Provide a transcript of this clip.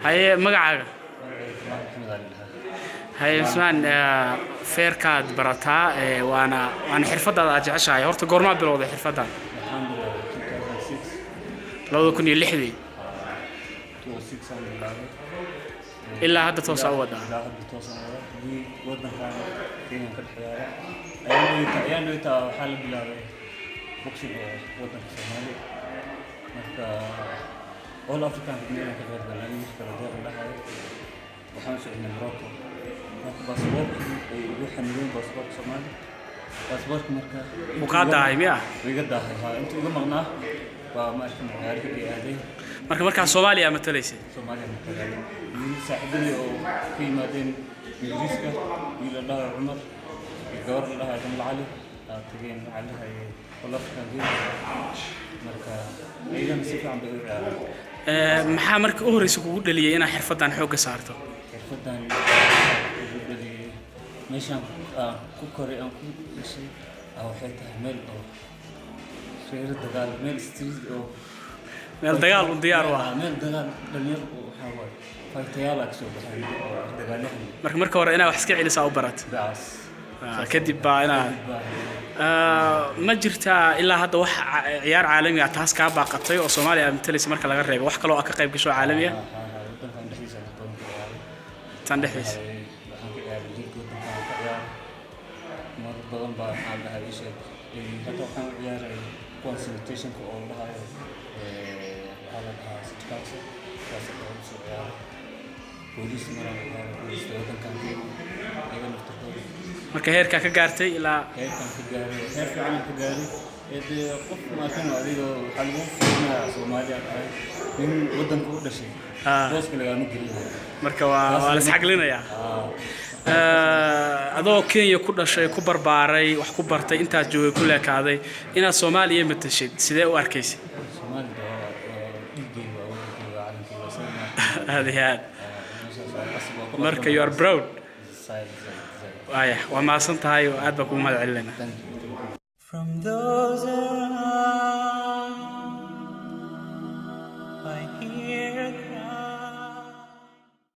Haye, magacaaga? Haye Cusmaan, feerkaad barataa, waana xirfadaada aad jeceshahay. Horta goormaa bilowday xirfaddan? Waxaan bilaabay 2006. 2006-dii? 2006 aan bilaabay. Ilaa hadda toosaa u wadaa? Ilaa hadda toosaan wadaa. League wadankan Kenya ka dhex ciyaara. Ayaan dhaweyta waxaa la bilaabay boxing oo wadanka Soomaaliya. Marka All African rabnay inaan ka qayb galno, aniga wiil kale deeq la dhahayo. Waxaan u soconnay Morocco. Marka baasaboorkii ay igu xanibeen, baasaboorka Soomaaliya. Baasaboorka marka Wuu kaa daahay miya? Wuu iga daahay, haa. Intuu iga maqnaa baa ma arkin ciyaarihii ay aadeen. Marka markaa Soomaaliya matalaysay? Soomaaliya matalay. Wiil saaxiibadii oo ka yimaadeen Ingiriiska, wiil la dhahayo Cumar iyo gabar la dhahayo Jamal Cali aa tageen, waxaa la dhahayay All African Games. Marka ayagana si fiican bay u ciyaareen. Maxaa marka u horreysa kugu dhaliyay inaad xirfaddan xoogga saarto? Xirfaddan ugu dhaliyay meeshaan aan ku koray, aan ku dhashay, waxay tahay meel oo reero dagaal, meel street oo Meel dagaal un diyaar u ah. Meel dagaal, dhalinyar oo waxaa waaye faytayaal aa kasoo baxeen oo dagaalyahan. Marka marka hore inaad wax iska celisaa u barat? Baas. Kadib baa inaad Kadib baa. Ma jirtaa ilaa hadda wax ciyaar caalami ah taas kaa baaqatay oo Soomaaliya aad matalaysa marka laga reebo, wax kaloo aad ka qayb gasho caalami ah? Wadankan dhexdiisa wax badan ka ciyaaray. Tan dhexdiisa? Waxaan ka ciyaaray league wadankan ka ciyaaray mar badan baa. Maxaa la dhahay, ii sheeg, hadda waxaan u ciyaaray kuwan sanitationka oo la dhahayo, waxaa la dhahaa city council, kuwaas oo soo ciyaaray. Booliis maraan ciyaaray, booliista wadankan Kenya iyaga naftarkooda. Marka heerkaa ka gaartay ilaa? Heerkaan ka gaaray, heer fiican ka gaaray. Ee dee qof maakan adiga waxaa lagu fiirinayaa Soomaaliya tahay, nin wadanka u dhashay booska lagaama gelinayo. Marka waa la isxaglinayaa. Adoo Kenya ku dhashay, ku barbaaray, wax ku bartay, intaad joogay ku leekaaday, inaad Soomaaliya matashid, sidee u arkaysa? Soomaalida waa dhiiggeyga, waa wadankeyga, waa calankeyga, waa sida. Aad iyo aad. Meeshaas waa qasab, waa ku Marka qasban. You are proud. Zaid, zaid, zaid. Waaya, waa mahadsan tahay oo aad baan kugu mahad celinayna. Thank you. From those around.